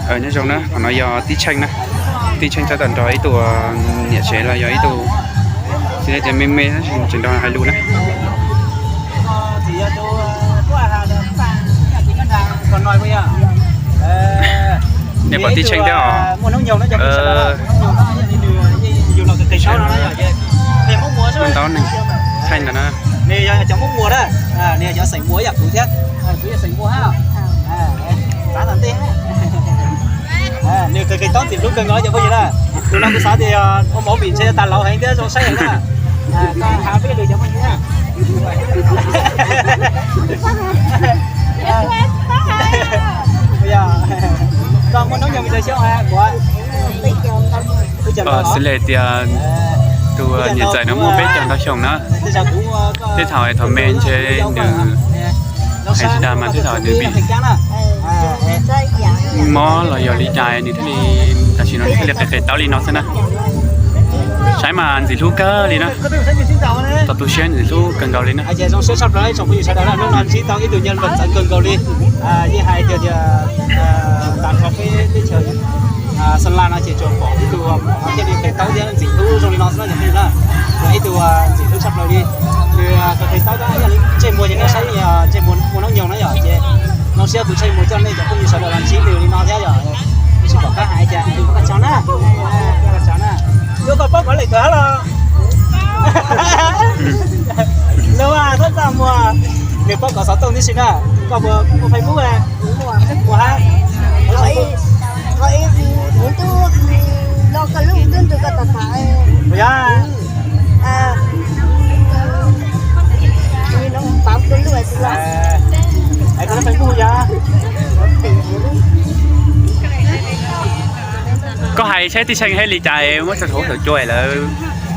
Nyob zoo na, qhov no yog tib tsheej na, tib tsheej tab tom nrog ib tug niam tsev los yog ib tug, tsis tias me me tab sis tseem nrog hais lus na. Nej pom tib tsheej thiab os. Ntau neeg tsheej ntawd na. Nws kheev kheev taub ntxim hlub kawg nkaus cov phooj ywg na. Tus no kuv xav tias ua movie ntshe tas laus heev thiab zoo saib heev na. Koj hais peb lwm cov phooj ywg na. Koj muaj hnub nyoog li cas xyoo? Xws li tias tus niam ntxawm no muaj peb caug ntau xyoo na. Tej thaum thaum me ntshe nws hais tsis dag mas tej thaum nws vim mob los yog li cas nws thiaj li, tam sim no nws thiaj li qe qe taub li no xwb na. Saib mas ntxim hlub kawg li na, tau tu siab ntxim hlub kawg nkaus li na. Zoo siab tshaj plaws ib tsoom phooj ywg sawv daws na, hnub no ntsib tau ib tug nyuag luam ntxawv kawg nkaus li. Yeej hais tias tias tas nrho peb teb chaws Xa Las no ces tsuas pom ib tug thiaj li qe taub thiab ntxim hlub zoo li no xwb na cov phooj ywg na. Yog ib tug ntxim hlub tshaj plaws li. Nws qe qe taub tab yog ntsej muag ces nej saib ntsej muag ua hnub nyoog na yom, ces zoo siab kuv tshaj muag coj nej cov phooj ywg sawv daws los ntsib nws li no thiab yom. Tab sis kom koj hais tias koj tsaug na, koj tsaug na. Yuav koj paub kov lem kawg los? Lawv thab txaj muag, nws paub kov xov tooj tib si na. Koj muaj Facebook? Muaj hab. Yog. Hais koj lub Facebook yog? Koj hais saib tib tsheej thiab li cas muab tso rau hauv cua lawv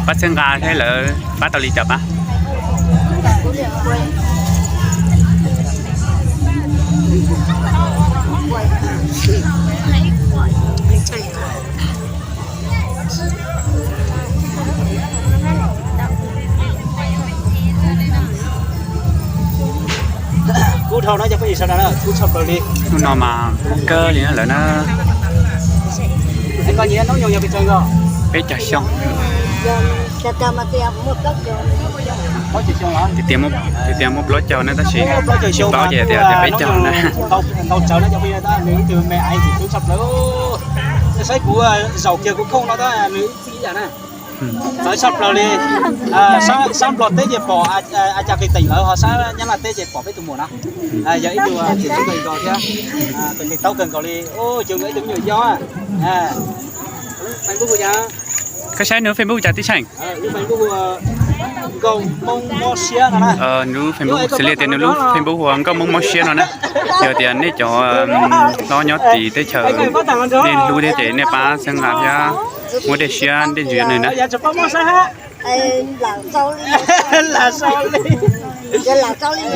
pab txhawb nqa thiab lawv pab tau li cas pab. Kub dhau na cov phooj ywg sawv daws na, kub tshaj plaws li. Hnub no mas kub kawg li na lawm na. Koj nyiam hnub nyoog yog pes tsawg os? Peb caug xyoo. Tias tias muaj plaub caug na tab sis paub ces tias tias peb caug na. Ntau tsawv na cov phooj ywg, nws ib tug me aiv ntxim hlub tshaj plaws. Saib kuv zaum kiag kuv khooj no tab nws ib txij ib yam na. Txawv tshaj plaws li. Sab Nplog teb ces pom a cas qis teem lawv ho sab Nyab Laj teb ces pom peb tus muam no. Yog ib tug ntxim hlub kawg nkaus thiab, qis taub kawg nkaus li. Cov nkawd ib tug me nyuam yau. Koj saib nws lub Facebook cas tib tsheej? Nkauj Hmoob Mob Siab no na. Nws lub Facebook xws li tias nws lub Facebook hu ua Nkauj Hmoob Mob Siab no na. Yog tias nej cov hlob nyob tim teb chaws nej hlub thiab ces nej pab txhawb nqa thiab muab dej siab dej ntsws nws na.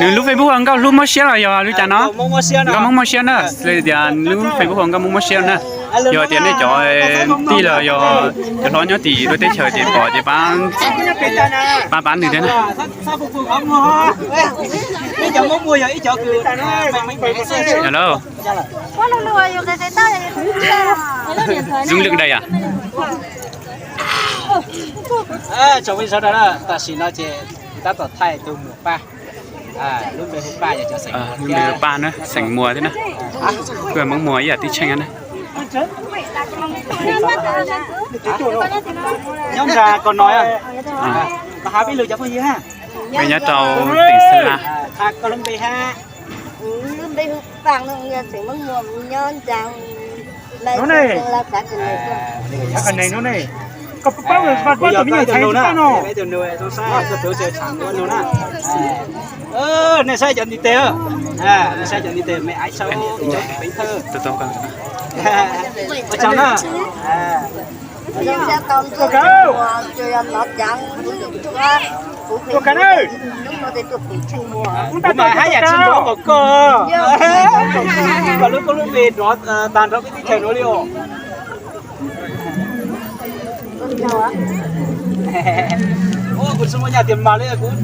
Nws lub Facebook hu ua Nkauj Hmoob Mob Siab los yog li cas no? Nkauj Hmoob Mob Siab na, xws li tias nws lub Facebook hu ua Nkauj Hmoob Mob Siab na. Yog tias nej cov tij los yog cov hlob nyob tim lub teb chaws ces pom ces pab pab nws thiab na. Hello. Zoom lưng đây à? Tsoom phooj ywg sawv daws na, tam sim no ces tab tom thaij tus muam Paj, lub npe hu Paj, lub npe hu Paj na, xeem Muas thiab na. Kuj Hmoob Muas ib yam tib tsheej na. Nyob nram Kos Nois, koj hab peb lwm cov phooj ywg ha. Peb nyob rau tỉnh Sơn La. Koj lub npe ha? Lub npe hu Paj, xeem Hmoob Muas, nyob nram Hnub ne, koj paub, paub tus me nyuam ntxhais no. Nej saib cov ntiv tes, nej saib cov ntiv tes me aiv sau ib cov peev thawj. Ua tsaug na. Ua kawg na. Kuv mas haj yam tsis nrov npaum koj. Koj lub, koj lub npe nrov tag nrho peb teb chaws nuav li os. Kuv tsis muaj nyaj tias mas li kuv.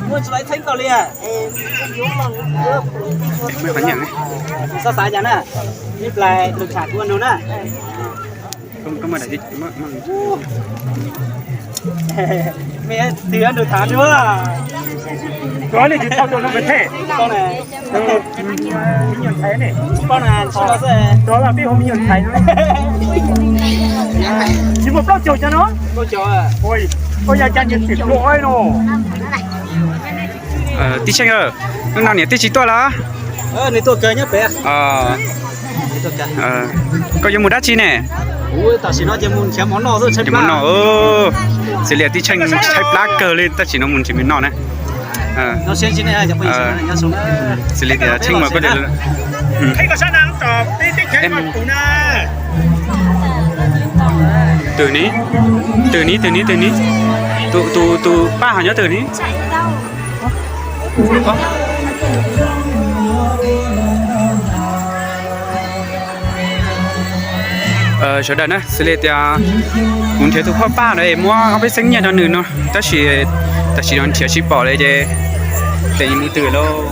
Muaj tsis laiv txheeb koj li. Xav xav cas na, ib plag tus tham kuv ua nug na. Me twg nug tham dua. Koj li tsis tau tus no me thiab. Koj los peb hu me nyuam ntxhais no. Tsis muaj plaub caug cov no. Koj yog cas nyias tim pluag no. Tij Tsheej, hnub no niam tij tsis tuaj los? Koj yuav mus dab tsi ne? Mus noj, xws li Tij Tsheej tshaib plab kawg li tab sis no mus nrhiav me noj na. Xws li tias Tsheej mas koj twm ni, twm ni, twm ni, twm ni, tus, tus paj ho nyob twm ni. Sawv daws na, xws li tias kuv nrhiav tus poj paj no es muab ob peb xeeb nyiaj rau nws no, tab sis tam sim no nrhiav tsis pom li ces tes mus twm lauj.